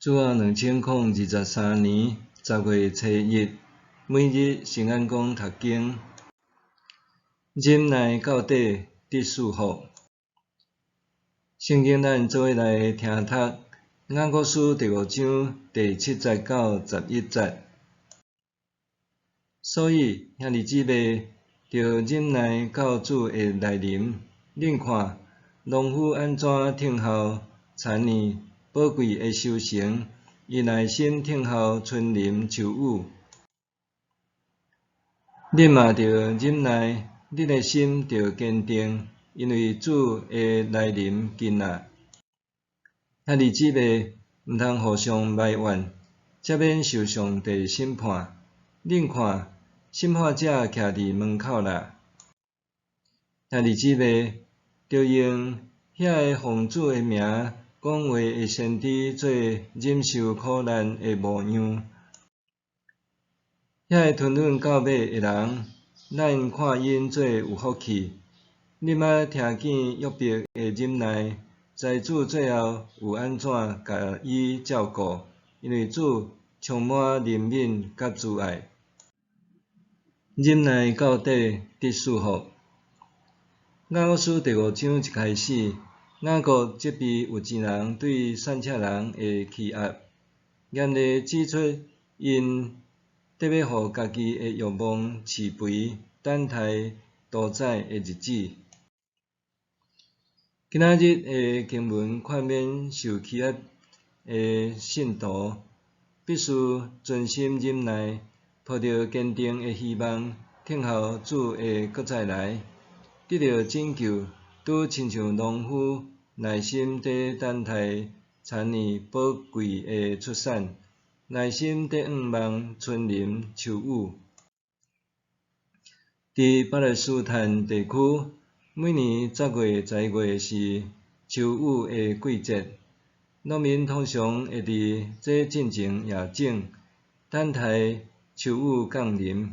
主後2023年10月初1，每日聖安講讀經，忍耐到底得賜福。聖經咱做伙來聽讀雅各書第五章第七節到十一節。所以兄弟姊妹，著忍耐到主的來臨。恁看，農夫按怎等候田園寶貴的收成，伊耐心等候春霖秋雨。恁嘛著忍耐，恁的心著堅定，因為主的來臨近啊。兄弟姊妹，毋通互相埋怨，才免受上帝審判。恁看，審判者徛佇門口啦。兄弟姊妹，著用遐个奉主的名講話的先知做忍受苦難的模樣。遐個吞忍到尾的人，咱看𪜶做有福氣。恁捌聽見約伯的忍耐，知主最後有按怎共伊照顧，因為主充滿憐憫佮慈愛。忍耐到底得賜福。雅各書第五章一開始，雅各責備有錢人對散赤人的欺壓，嚴厲指出𪜶得欲予家己的欲望飼肥，等待屠宰的日子。今仔日的經文勸勉受欺壓的信徒，必須存心忍耐，抱著堅定的希望，等候主會閣再來，得著拯救，拄親像農夫耐心佇等待田園寶貴的出產，耐心佇向望春霖秋雨。佇巴勒斯坦地區，每年10月、11月是秋雨的季節，農民通常會佇這進前夜種，等待秋雨降臨，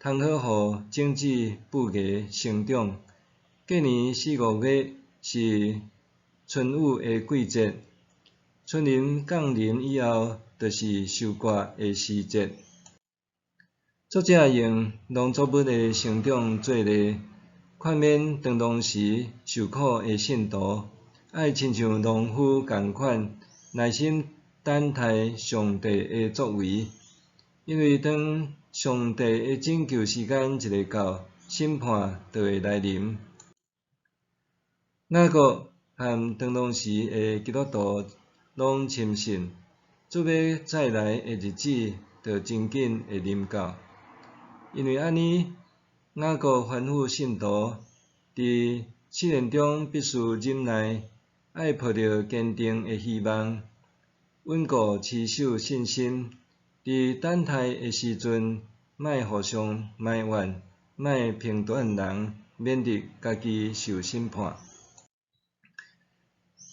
通好予種子爆芽生長。隔年四五月是春雨的季節，春霖降臨以後，就是收割的時節。作者用農作物的生長做例，勸勉當當時受苦的信徒，愛親像農夫仝款，耐心等待上帝的作為。因為當上帝的拯救時間一下到，審判就會來臨。雅各和當當時的基督徒攏深信，主欲再來的日子就真緊會臨到。因為按呢，雅各吩咐信徒，佇試煉中必須忍耐，愛抱著堅定的希望，穩固持守信心。佇等待的時陣，莫互相埋怨，莫評斷人，免得家己受審判。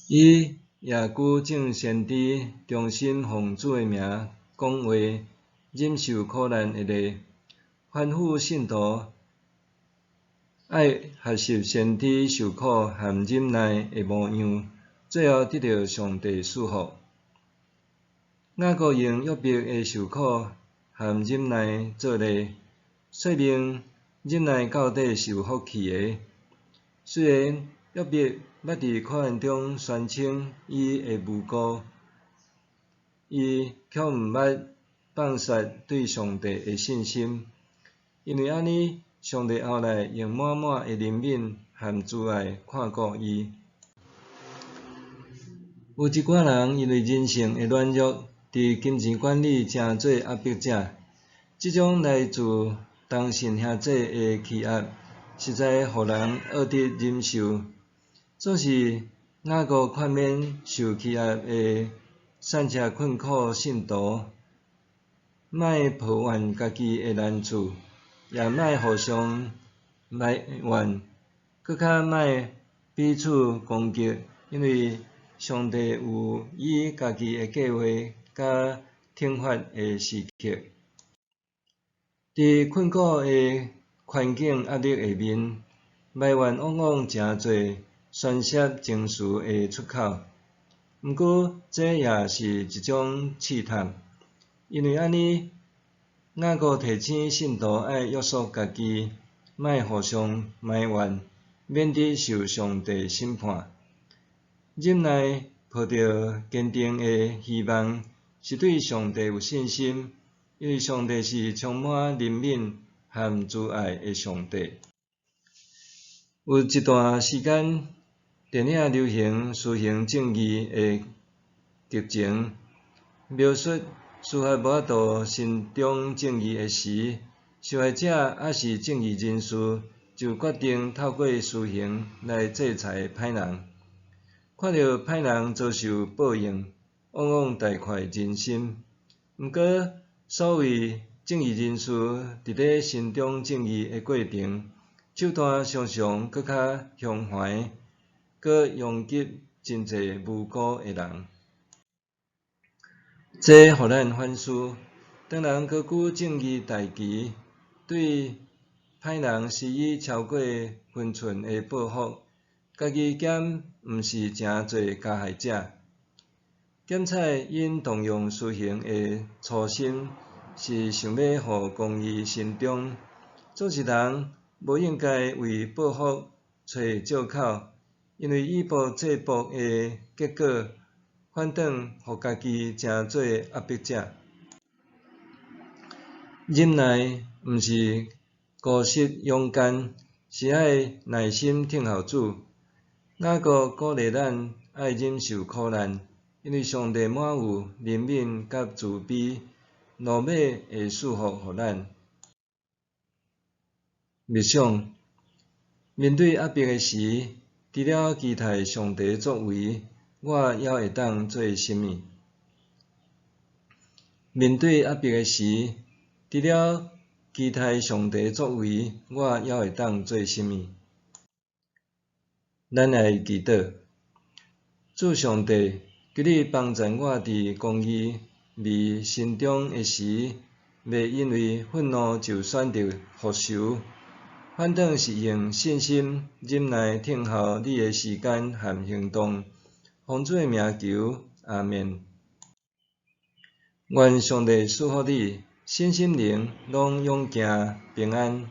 伊也糾正先知忠心奉主的名講話，忍受苦難的例，吩咐信徒愛學習先知受苦和忍耐的模樣，最後得著上帝賜福。雅各用約伯的受苦和忍耐做例，說明忍耐到底是有福氣的。雖然約伯捌佇苦難中宣稱伊的無辜，伊卻毋捌放殺對上帝的信心。因為按呢，上帝後來用滿滿的憐憫和慈愛看顧伊。有一寡人因為人性的軟弱，佇金錢管理成做壓迫者，這種來自同信兄弟的欺壓，實在予人惡得忍受。總是雅各勸勉受欺壓的散赤困苦信徒，莫抱怨家己的難處，也莫互相埋怨，閣較莫彼此攻擊，因為上帝有伊家己的計劃佮懲罰的時刻。佇困苦的環境壓力下面，埋怨往往成做宣洩情緒的出口。毋毋過這也是一種試探，因為按呢，雅各提醒信徒愛約束家己，莫互相埋怨，免得受上帝審判。忍耐抱著堅定的希望，是對上帝有信心，因為上帝是充滿憐憫和慈愛的上帝。有一段時間，電影流行私刑正義的劇情，描述司法無法度伸張正義的時，受害者抑是正義人士就決定透過私刑來制裁歹人。看著歹人遭受報應，往往大快人心。毋過，所謂正義人士佇咧伸張正義的過程，手段常常閣較兇橫，閣殃及真濟無辜的人。這予咱反思：當人高舉正義大旗，對歹人施以超過分寸的報復，家己敢毋是成做加害者？檢採𪜶動用私刑的初心，是想欲予公義伸張。總是人無應該為報復揣藉口，因為以暴制暴的結果，反轉予家己成做壓迫者。忍耐毋是姑息養奸，是愛耐心等候主。雅各鼓勵咱愛忍受苦難，因為上帝滿有憐憫佮慈悲，落尾會賜福予咱。默想，面對壓迫的時，除了期待上帝作為，我猶會當做啥物？面對壓迫的時，除了期待上帝作為，我猶會當做啥物？咱來祈禱，主上帝，求你幫助我佇公義未伸張的時，袂因為憤怒就選擇復仇，反轉是用信心忍耐等候你的時間和行動。奉主的名求，阿們。願上帝賜福你，身心靈攏勇健平安。